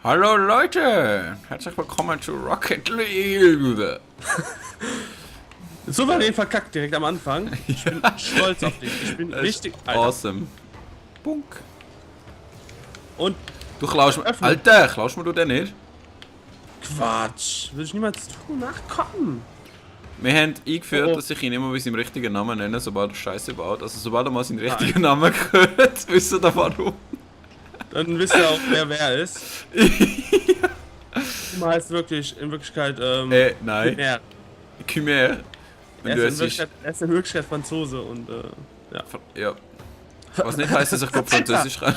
Hallo Leute, herzlich willkommen zu Rocket League. Souverän verkackt direkt am Anfang. Ich bin stolz auf dich. Ich bin richtig Awesome. Bunk. Und Du klaust mir. Öffnen. Alter, klaust mir du den nicht? Quatsch. Will ich niemals tun. Ach komm. Wir haben eingeführt, Oh. dass ich ihn immer bei seinem richtigen Namen nenne, sobald er Scheiße baut. Also sobald er mal seinen richtigen Namen hört, wisst ihr warum. Dann wisst ihr auch, wer ist. Du heißt wirklich, in Wirklichkeit, Nein. er. Chimère. Wenn du Er es ist in Wirklichkeit Franzose und, ja. Ja. Was nicht heißt, dass ich gut Französisch kann.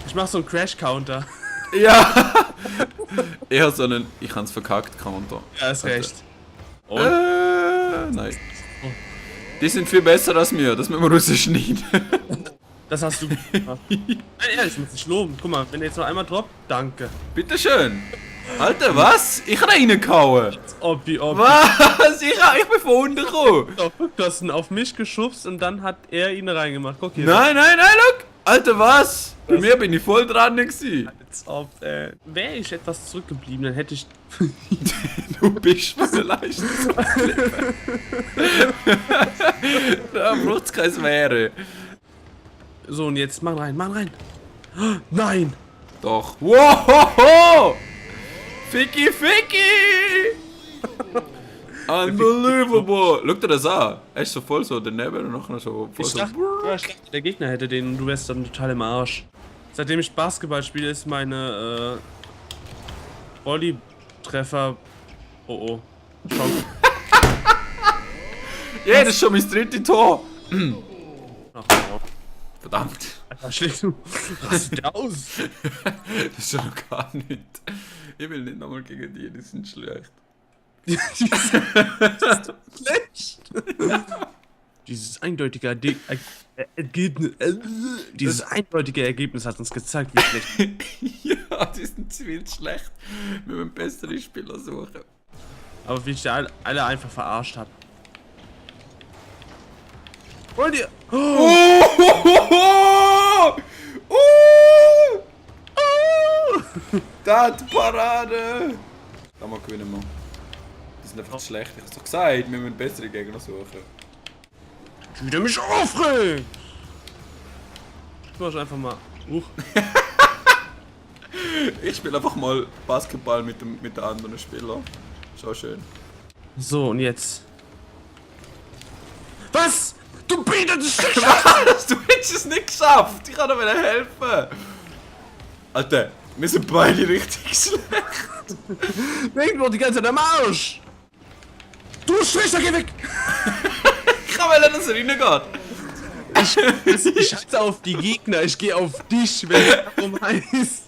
Ich mach so einen Crash-Counter. Ja! Eher so einen Ich hab's verkackt Counter. Ja, ist recht. Nein. Die sind viel besser als mir, das müssen wir rausschneiden. Das hast du gemacht. Nein, ehrlich, ich muss dich loben. Guck mal, wenn er jetzt noch einmal droppt, danke. Bitteschön. Alter, was? Ich hab reingehauen. Obbi. Was? Ich bin von unten gekommen. Du hast ihn auf mich geschubst und dann hat er ihn reingemacht. Guck hier. Nein, look. Alter, was? Bei mir bin ich voll dran gewesen. Als ob, wäre ich etwas zurückgeblieben, dann hätte ich. Du bist meine Leistung. Da braucht's kein Wäre. So, und jetzt mach rein. Nein! Doch. Wow! Ficky! Unbelievable! Schau dir das an. Er ist so voll so daneben und nachher so voll Ich so. dachte, der Gegner hätte den und du wärst dann total im Arsch. Seitdem ich Basketball spiele, ist meine Volley-Treffer. Oh. Schon. Ja, das ist schon mein drittes Tor. Ach, oh. Verdammt. Alter, schlägst du. Was sieht der aus? Das ist schon noch gar nicht. Ich will nicht nochmal gegen die sind schlecht. Schlecht. Dieses eindeutige Ergebnis. Dieses eindeutige Ergebnis hat uns gezeigt, wie schlecht. Ja, die sind ziemlich schlecht. Wir müssen bessere Spieler suchen. Aber wie ich die alle einfach verarscht habe. Wollt ihr? Oh! Das Parade! Da mal gewinnen wir. Die sind einfach zu schlecht. Ich hab's doch gesagt, wir müssen bessere Gegner suchen. Ich wieder mich aufregen! Ich mach einfach mal. Ich spiele einfach mal Basketball mit den anderen Spielern. Schau schön. So, und jetzt. Was? Du bietetest dich Was? Du hättest es nicht geschafft! Ich kann dir helfen! Alter, wir sind beide richtig schlecht. irgendwo die ganze Zeit am Arsch! Du Schlechter, geh weg! Ich kann wollen, dass er reingeht. Ich scheiße auf die Gegner, ich gehe auf dich, wenn es darum heißt.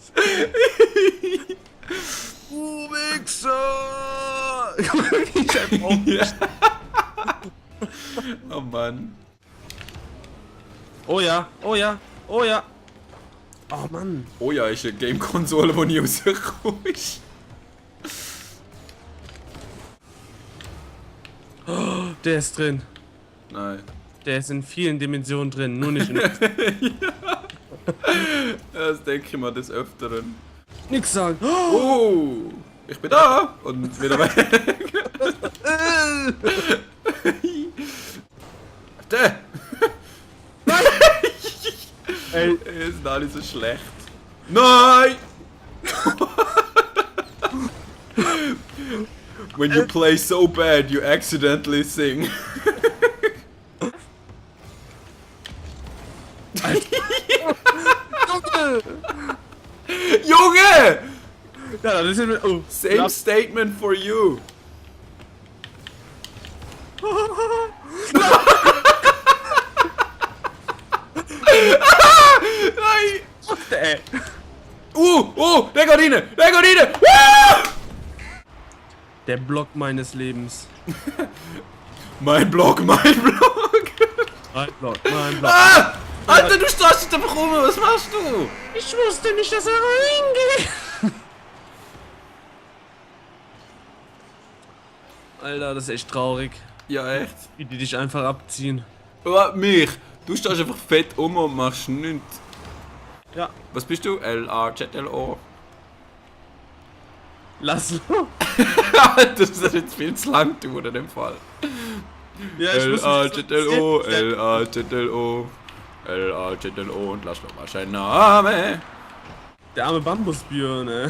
Du Wichser! Ich einfach auf dich. Oh Mann. Oh ja. Oh Mann. Oh ja, ist eine Game-Konsole, die nie rausgekommen ist. Der ist drin. Nein. Der ist in vielen Dimensionen drin, nur nicht in. Das denke ich mal des Öfteren. Nix sagen. Oh! Ich bin da! Und wieder weg. Alter! Ey, Die sind alle so schlecht. Nein! When you play so bad, you accidentally sing. Junge! ja, das ist oh. Same statement for you. Nein! Ey. Der geht rein! Der Block meines Lebens. Mein Block! Mein Block. Ah! Alter, du strahlst dich einfach um, was machst du? Ich wusste nicht, dass er reingeht. Alter, das ist echt traurig, Ja, echt? wie die dich einfach abziehen. Oh, mich! Du stehst einfach fett um und machst nichts. Ja. Was bist du? L-A-Z-L-O. Laszlo. Das ist jetzt viel zu lang dauern in dem Fall. Ja, ich muss L-A-Z-L-O, L-A-Z-L-O, L-A-Z-L-O und Laszlo war sein Name. Der arme Bambusbjörn, ey.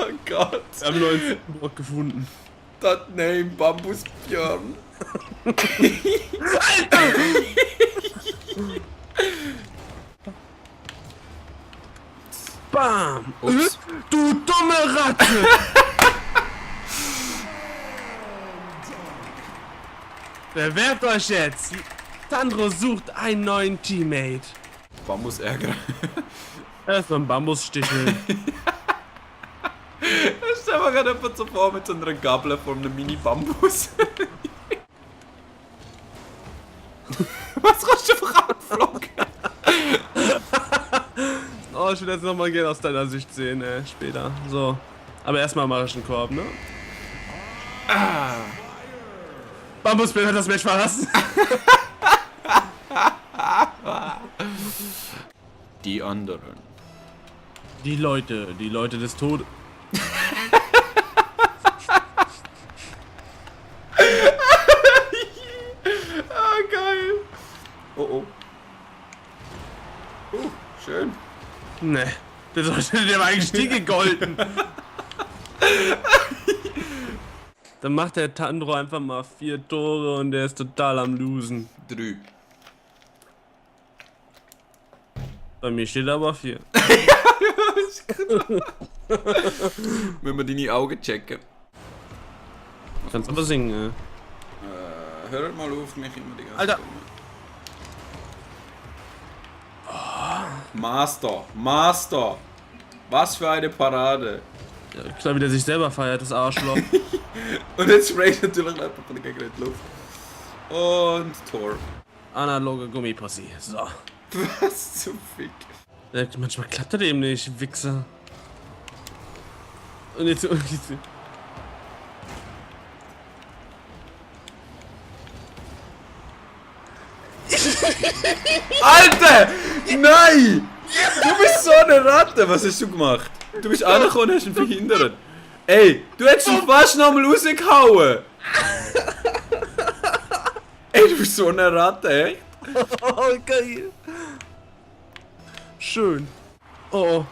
Oh Gott. Wir haben einen neuen Sittenbrock gefunden. Das Name Bambusbjörn. Bam! Ups. Du dumme Ratte! Bewerbt euch jetzt! Sandro sucht einen neuen Teammate. Bambusärger. Erstmal ein Bambussticheln. Ich stell mir gerade jemand so vor mit so einer Gabel von einem Mini-Bambus. Was kannst du einfach abflocken? Oh, ich will jetzt nochmal gerne aus deiner Sicht sehen, später. So. Aber erstmal mache ich einen Korb, ne? Ah. Bambusbild hat das Match verlassen. Die anderen. Die Leute des Todes. Ah, geil. Oh, oh. Schön. Ne, der sollte dem eigentlich nie gegolten. Dann macht der Tandro einfach mal 4 Tore und der ist total am Losen. 3. Bei mir steht aber 4. Müssen wir deine Augen checken. Kannst aber singen, Hör mal auf, mich immer die ganze Alter. Zeit. Master, Master. Was für eine Parade. Ja, klar, wie der sich selber feiert, das Arschloch. Und jetzt sprayt natürlich einfach von der Gegner in die Luft. Und Tor. Analoge Gummipossi. So. Was zum Fick? Manchmal klappt das eben nicht, Wichser. Und jetzt. Alter! Nein! Du bist so eine Ratte! Was hast du gemacht? Du bist angekommen und hast ihn verhindert. Ey, du hättest ihn fast nochmal rausgehauen! Ey, du bist so eine Ratte, echt? Oh, geil. Schön. Oh.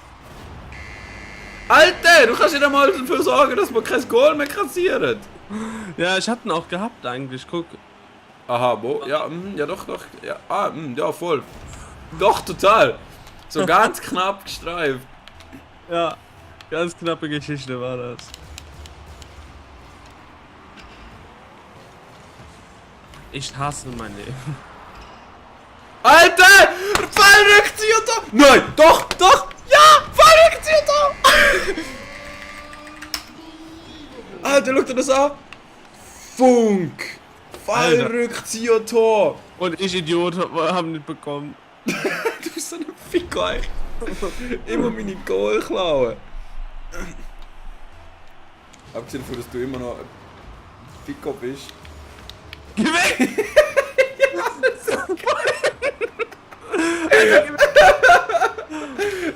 Alter, du kannst ja mal dafür sorgen, dass man kein Goal mehr kassiert. Ja, ich hatte ihn auch gehabt eigentlich, guck. Aha, wo? Ja, ja doch, doch. Ja, ja, voll. Doch, total. So ganz knapp gestreift. Ja, ganz knappe Geschichte war das. Ich hasse mein Leben. Alter! Fallrückzieher da! Nein! Doch! Doch! Ja! Fallrückzieher da! Alter, guck dir das an! Funk! Fallrückzieher Tor! Und ich, Idiot, haben nicht bekommen. Du bist so ein Ficker, ey. Immer meine Goal klauen. Abgesehen davon, dass du immer noch ein Ficker bist. Geh weg!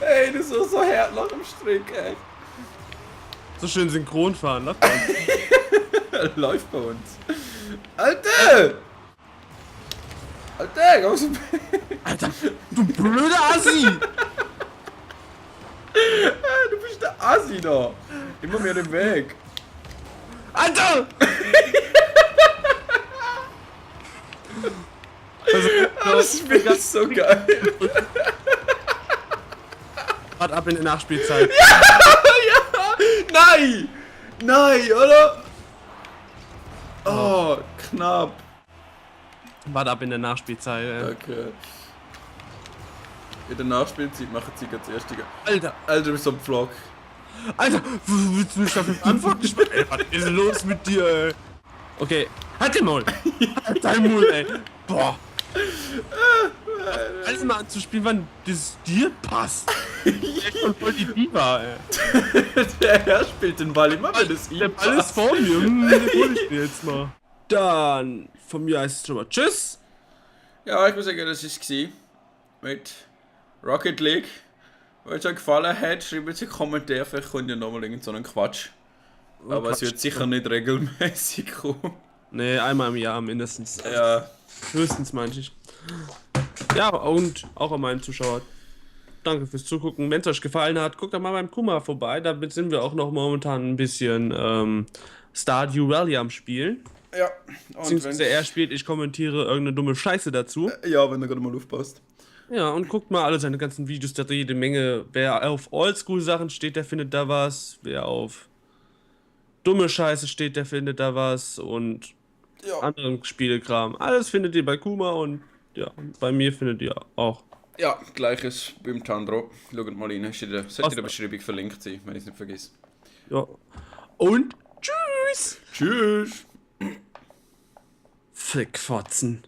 Ey, du bist so hart nach dem Strick, ey. So schön synchron fahren, ne? Läuft bei uns. Alter! Alter, komm schon. Alter, du blöder Assi! Du bist der Assi da. Immer mehr den Weg. Alter! Das Spiel ist so geil. Wart ab in der Nachspielzeit. Ja! Nein! Nein, oder? Oh, knapp. Wart ab in der Nachspielzeit, ey. Okay. In der Nachspielzeit machen sie als Erste. Alter! Alter, du bist so ein Vlog. Alter! Willst du mich dafür verantwortlich machen? Ey, was ist los mit dir, ey? Okay, halt den Maul! Halt dein Maul, ey! Boah! Alles mal anzuspielen, wann das dir passt. Ich bin voll die Diva, ey. Der Herr spielt den Ball immer, wenn es ihm Der Ball ist passt. vor mir. Den hol ich mir jetzt mal. Dann von mir heißt es schon mal Tschüss. Ja, ich muss sagen, das war es mit Rocket League. Wenn es euch gefallen hat, schreibt es in die Kommentare, vielleicht kommt ja nochmal irgend so einen Quatsch. Aber es wird sicher nicht regelmäßig kommen. Nee, einmal im Jahr mindestens. Ja. Höchstens manchmal. Ja, und auch an meinen Zuschauer. Danke fürs Zugucken. Wenn es euch gefallen hat, guckt doch mal beim Kuma vorbei. Damit sind wir auch noch momentan ein bisschen Stardew Valley am Spielen. Ja. Beziehungsweise er spielt, ich kommentiere irgendeine dumme Scheiße dazu. Ja, wenn er gerade mal aufpasst. Ja, und guckt mal alle seine ganzen Videos, der hat jede Menge. Wer auf Oldschool-Sachen steht, der findet da was. Wer auf dumme Scheiße steht, der findet da was. Und anderen Spielekram. Alles findet ihr bei Kuma und ja, bei mir findet ihr auch. Ja, gleiches beim Tandro. Schaut mal rein, sollte in der Beschreibung verlinkt sein, wenn ich es nicht vergesse. Ja. Und tschüss! Tschüss! Fickfotzen.